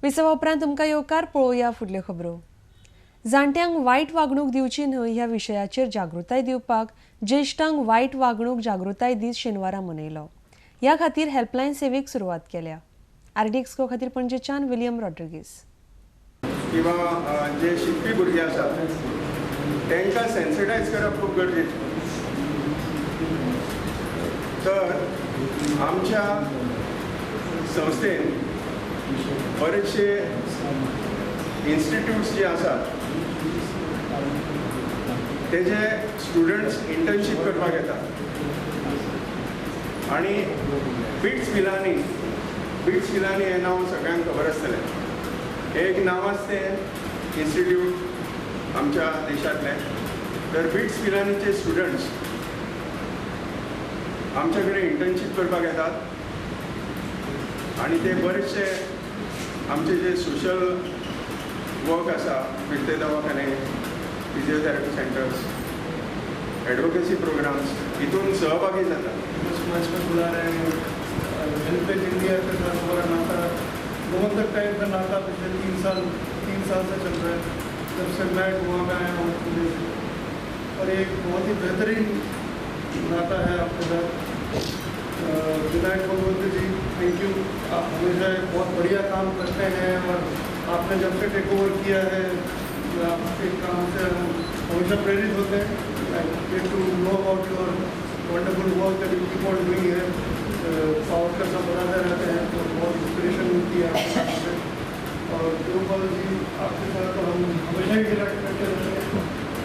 विसवा उपरांत तुमकां येवकार. पळोवया फुडल्यो खबरो. जाणट्यांक वायट वागणूक दिवची न्हय ह्या विशयाचेर जागृताय दिवपाक ज्येश्ठांक वायट वागणूक जागृताय दीस शेनवारा मनयलो. ह्या खातीर हेल्पलायन सेवेक सुरवात केल्या. आरडीएक्स गो खातीर पणजेच्यान विलियम रॉड्रिगीस. किंवा जे शिकपी भुरगे आसात तांकां सेन्सिटायज करप खूब गरजेचें. तर आमच्या संस्थेन बरेचशे इन्स्टिट्यूट्स जे आसात तेजे स्टुडंट्स इंटर्नशीप करपाक येतात आनी बिट्स पिलानी हें नांव सगळ्यांक खबर आसतलें. एक नांवाजतें इन्स्टिट्यूट आमच्या देशांतलें. तर बिट्स पिलानीचे स्टुडंट्स आमच्या कडेन इंटर्नशीप करपाक येतात आनी ते बरेचशे आमचे जे सोशल वर्क आसा, फिरते दवाखाने, फिजियोथेरपी सेंटर्स, एडवोकेसी प्रोग्राम्स हितून सहभागी जातात. मंच में बुला रहे हैं. हेल्पेज इंडिया के साथ हमारा नाता गोमंतक टाइम का नाता पिछले तीन साल से चल रहा है, जब से मैं गोवा में आया हूँ पुणे से. और एक बहुत ही बेहतरीन नाता है आपके साथ. विनायक गोमंत जी, thank you. आप हमेशा बहुत बढ़िया काम करते हैं और आपने जब से टेक ओवर किया है आपके काम से हम हमेशा प्रेरित होते हैं. I get to know about your wonderful work that you keep on doing है. पावर का सब बनाते रहते हैं तो बहुत इंस्पिरेशन मिलती है आपके काम से. और तिरुपल जी, आपके साथ तो हम हमेशा ही इंटरेक्ट करते रहते हैं.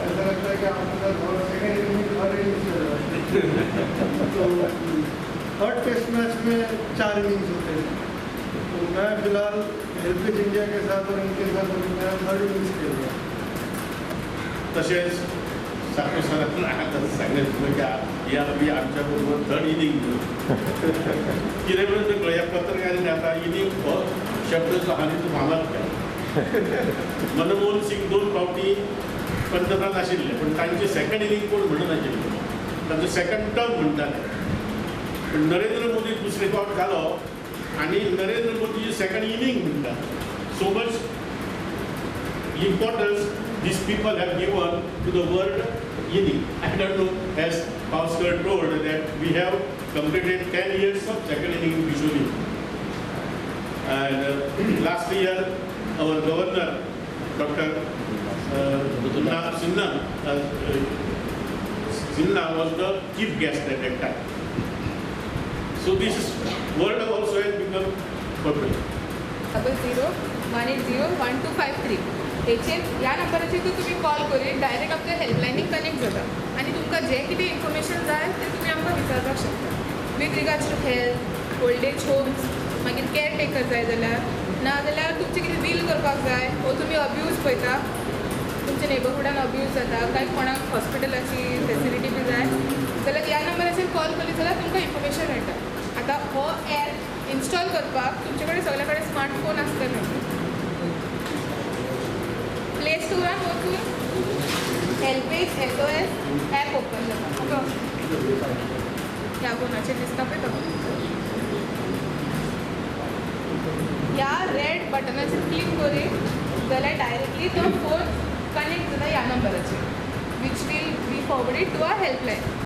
ऐसा लगता है कि आपके साथ हमारा सेकेंड इनिंग थर्ड इनिंग्स चल रहा है. तो थर्ड टेस्ट मैच में 4 इनिंग्स होते हैं. तो मैं फिलहाल हेल्पेज इंडिया के साथ और इनके साथ मेरा थर्ड इनिंग्स खेल रहा हूँ. तसेच साखर सरांना आता सांगितलं की या आमच्याबरोबर थर्ड इनिंग कितें म्हणून ते ह्या पत्रकारांनी आता इनिंग हो शब्द जो आहा तो फामाद केला. मनमोहन सिंग 2 फावटी पंतप्रधान आशिल्ले पण तांचे सेकंड इनिंग कोण म्हणनाशिल्ले, तांचो सेकंड टर्म म्हणटाले. पण नरेंद्र मोदी दुसरे फावट घालो आनी नरेंद्र मोदीची सेकंड इनिंग म्हणटा. So much importance these people have given to the word inning. I don't know, as Pawaskar told that we have completed 10 years of second inning in Bisholi. And last year our governor Dr. Sinha was the chief guest at that time. So this word also has become popular. 00 180 1253 हेचेर ह्या नंबराचेर तुमी call करून direct आमच्या हेल्पलायनीक connect जाता आनी तुमकां जें कितें इन्फॉर्मेशन जाय तें तुमी आमकां विचारपाक शकता. With regards to health, old age homes, मागीर केअर टेकर जाय जाल्यार, ना जाल्यार तुमचें कितें बील करपाक जाय वो तुमी अब्यूज पळयता, तुमच्या नेबरहुडान अब्यूज जाता, कांय कोणाक हॉस्पिटलाची फेसिलिटी बी जाय जाल्यार ह्या नंबराचेर कॉल केली जाल्यार तुमकां इन्फॉर्मेशन मेळटा. आतां हो एप इन्स्टॉल करपाक तुमचे कडेन सगळे कडेन स्मार्टफोन आसतले. प्ले स्टोरान वचून हेल्पेज SOS app open जाता. ह्या फोनाचेर दिसता पळय तो, ह्या रेड बटनाचेर क्लिक करीत जाल्यार डायरेक्टली तो फोन कनेक्ट जाता ह्या नंबराचेर, which will be forwarded to our helpline.